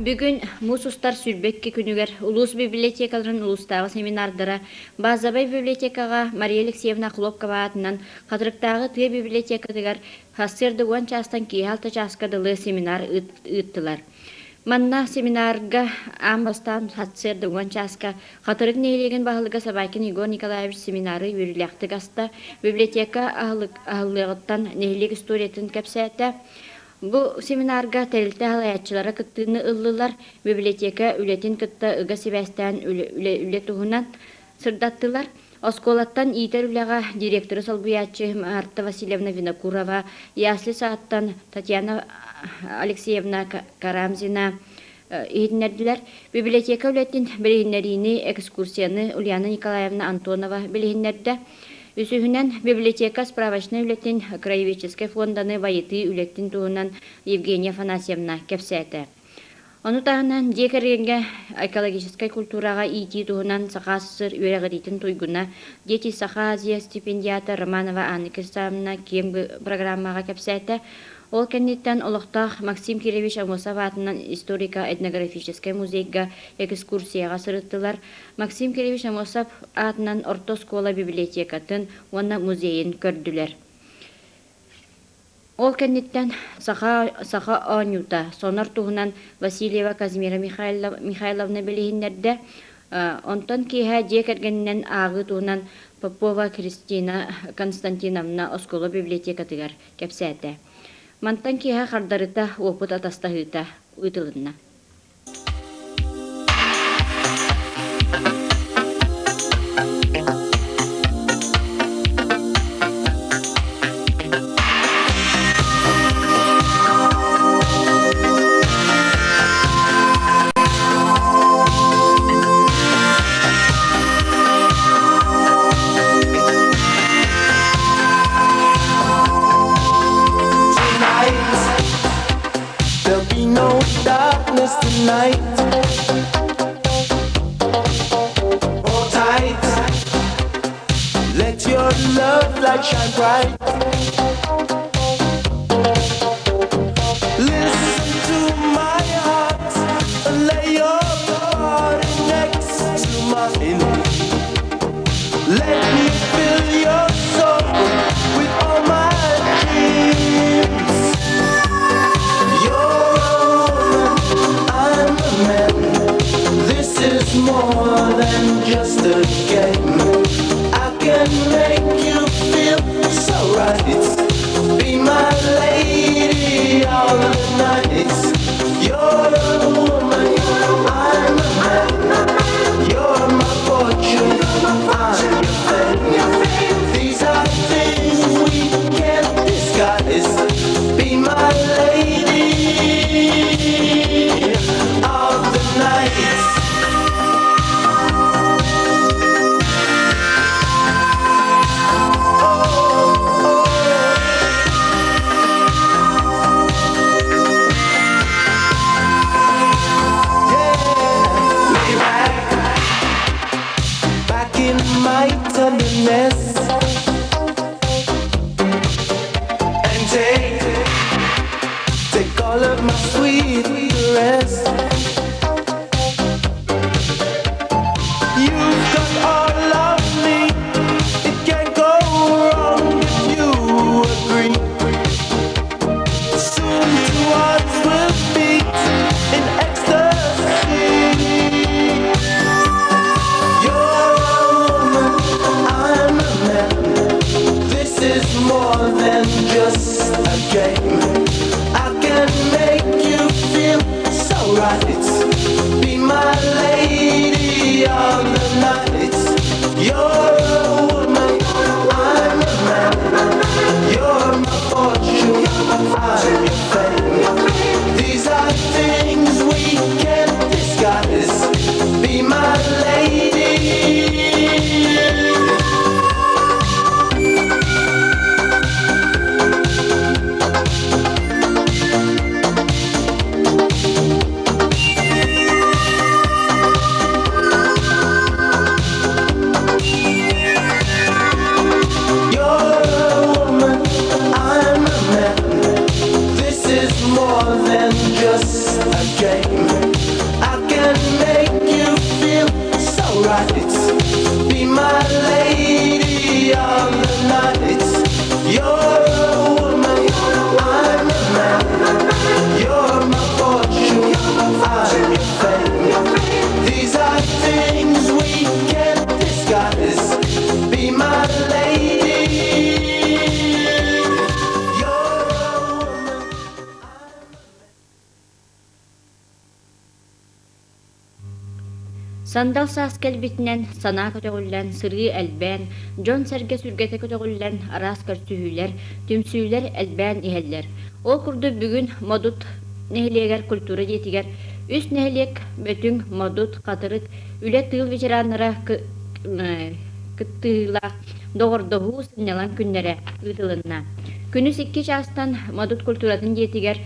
Бүгүн муус устар 22 күнүгэр улуус библиотекаларын улуустааҕы семинардара базовай библиотекаҕа Мария Алексеевна Хлопкова аатынан Хатырыктааҕы тыа библиотекатыгар сарсыарда уон чаастан киэһэ алта чааска дылы семинар ыыттылар. Манна семинарга аан бастаан сарсыарда уон чааска Хатырык нэһилиэгин баһылыга Собакин Егор Николаевич семинары үөрүүлээхтик аста, библиотека аһыллыаҕыттан нэһилиэк историятын кэпсээтэ. Бу семинарга тэрилтэ салайааччылара кыттыыны ыллылар, библиотека үлэтин кытта ыга сибээстээн үлэ туһунан сырдаттылар. Оскуолаттан иитэр үлэҕэ директоры солбуйааччы Марта Васильевна Винокурова, ясли сааттан Татьяна Алексеевна Карамзина иһитиннэрдилэр. Библиотека үлэтин билиһиннэриини, экскурсияны Ульяна Николаевна Антонова билиһиннэрдэ. Үсүһүнэн, библиотека справочнай үлэтин краеведческай фонданы байытыы үлэтин туһунан Евгения Афанасьевна кэпсээтэ. Ону таһынан, дьиэ кэргэҥҥэ экологическай культураҕа иитии туһунан Саха СССР үөрэҕириитин туйгуна, Дети Саха Азия стипендиата Романова Анна Кирсановна киэҥ программаҕа кэпсээтэ. Ол кэнниттэн олохтоох Максим Кирович Амосов аатынан историко-этнографическай музейга экскурсияҕа сырыттылар. Максим Кирович Амосов аатынан орто оскуола библиотекатын уонна музейын көрдүлэр. Ол кэнниттэн саха, саха оонньуута сонор туһунан Васильева Казимира Михайловна билиһиннэрдэ. Онтон киэһэ дьиэ кэргэнинэн ааҕыы туһунан Попова Кристина Константиновна оскуола библиотекатыгар кэпсээтэ. Мантан киэһэ хардарыта уопут атастаһыыта ыытылынна. There'll be no darkness tonight. Hold tight. Let your love light shine bright. Listen to my heart. Lay your body next to mine. Let me fill your soul with all my dreams. You're a woman, I'm a man. This is more than just a game. I can make you feel so right. Be my lady all the night. You're a woman, I'm a man. You're my fortune, I'm your fame. These are things we can't disguise. Be my lady of the night. Oh, oh. Yeah. Lay back, back in my tenderness, and take, take all of my sweet caress. You've got all of me. It can't go wrong if you agree. Soon two hearts will beat in ecstasy. You're a woman, I'm a man. This is more than just a game. I can make you feel so right. Be my lady of the night. You're a woman, I'm a man. You're my fortune, I'm your fame. These are things we can't disguise. Be my lady. You're a woman, I'm a man. This is more than just a game. Сандал саас кэлбитинэн, санаа көтөҕүллэн, сырыы элбээн, дьон-сэргэ сүргэтэ көтөҕүллэн, араас көрсүһүүлэр, түмсүүлэр элбээн иһэллэр. Ол курдук бүгүн Модут нэһилиэгэр культура дьиэтигэр үс нэһилиэк Бөтүҥ, Модут, Хатырык, үлэ тыыл ветераннара кыттыылаах доҕордоһуу сынньалаҥ күннэрэ ыытылынна. Күнүс икки чаастан Модут культуратын дьиэтигэр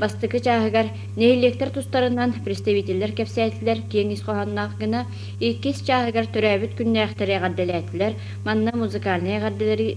бастакы чааһыгар нэһилиэктэр тустарынан представителлэр кэпсээтилэр, киэҥ ис хоһоонноох гына иккис чааһыгар төрөөбүт күннээхтэри эҕэрдэлээтилэр, манна музыкальнай эҕэрдэлэри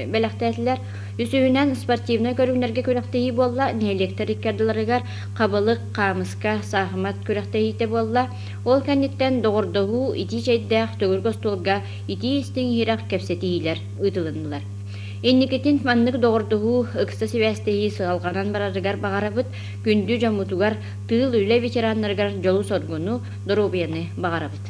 бэлэхтээтилэр. Үсүһүнэн спортивнай көрүҥнэргэ күрэхтэһии буолла, нэһилиэктэр икки ардыларыгар хабылык, хаамыска, саахымат күрэхтэһиитэ буолла. Ол кэнниттэн доҕордоһуу итии чэйдээх төгүрүк остуолга итии-истиҥ иһирэх кэпсэтиилэр ыытылыннылар. Инникитин маннык доҕордоһуу, ыкса сибээстэһии сыалҕанан барарыгар баҕарабыт, күндү дьоммутугар, тыыл үлэ ветераннарыгар дьолу-соргуну, доруобуйаны баҕарабыт.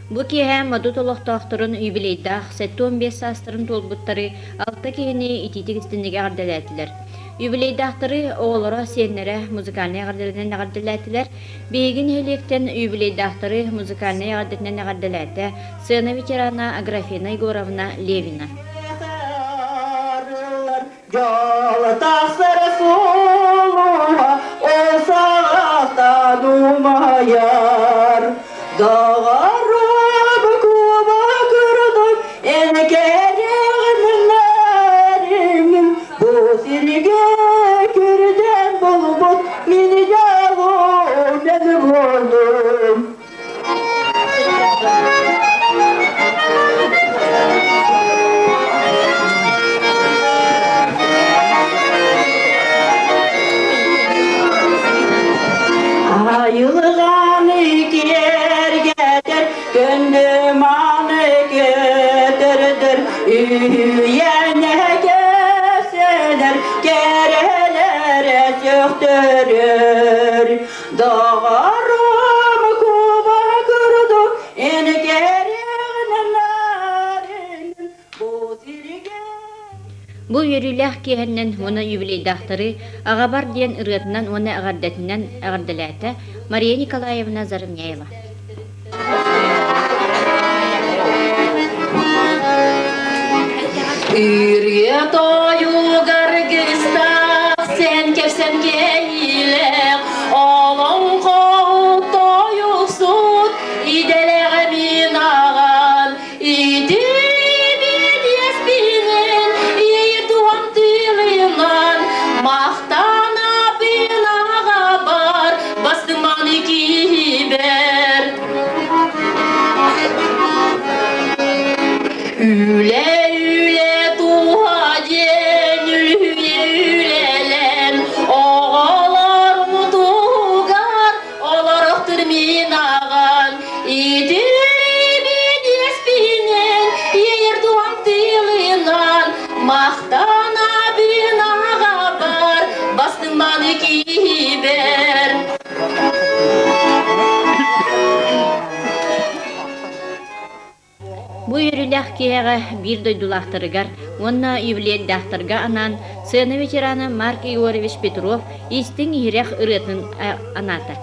Бу киэһэ Модут олохтоохторун юбилейдаах 75 саастарын туолбуттары алта киһини итиитик истинник эҕэрдэлээтилэр. Юбилейдаахтары оҕолоро, сиэннэрэ музыкальнай эҕэрдэлэринэн эҕэрдэлээтилэр. Биһиги нэһилиэктэн юбилейдаахтары музыкальнай эҕэрдэтинэн эҕэрдэлээтэ сцена ветерана Аграфена Егоровна Левина. Дьоло тахсар суолуга ол саҕаттан умайар. Доҕорум куба курдук эн кэриҥнэриҥ бу сиргэ күрдьэн булбут мин дьолум мен буоллум. Айылҕаны киэргэтэр, күндү-мааны көтөрдөр, үһүйээнэ кэпсэнэр, кэрэлэрэ сөхтөрөр. Доҕорум куба курдук эн кэрэҕинэн бу сиргэ Бу үөрүүлээх киэһэннэн уонна юбилейдаахтары «Аҕабар» диэн ырыатынан уонна эҕэрдэтинэн эҕэрдэлээтэ Мария Николаевна Заровняева. Үргэ тойугар кыстаах сен кэпсэн кэйилээх олоҥхо. Үбүлүөйдээх киэһэҕэ биир дойдулаахтарыгар уонна юбилейдаахтарга анаан сцена ветерана Марк Егорович Петров истиҥ-иһирэх ырыатын анаата.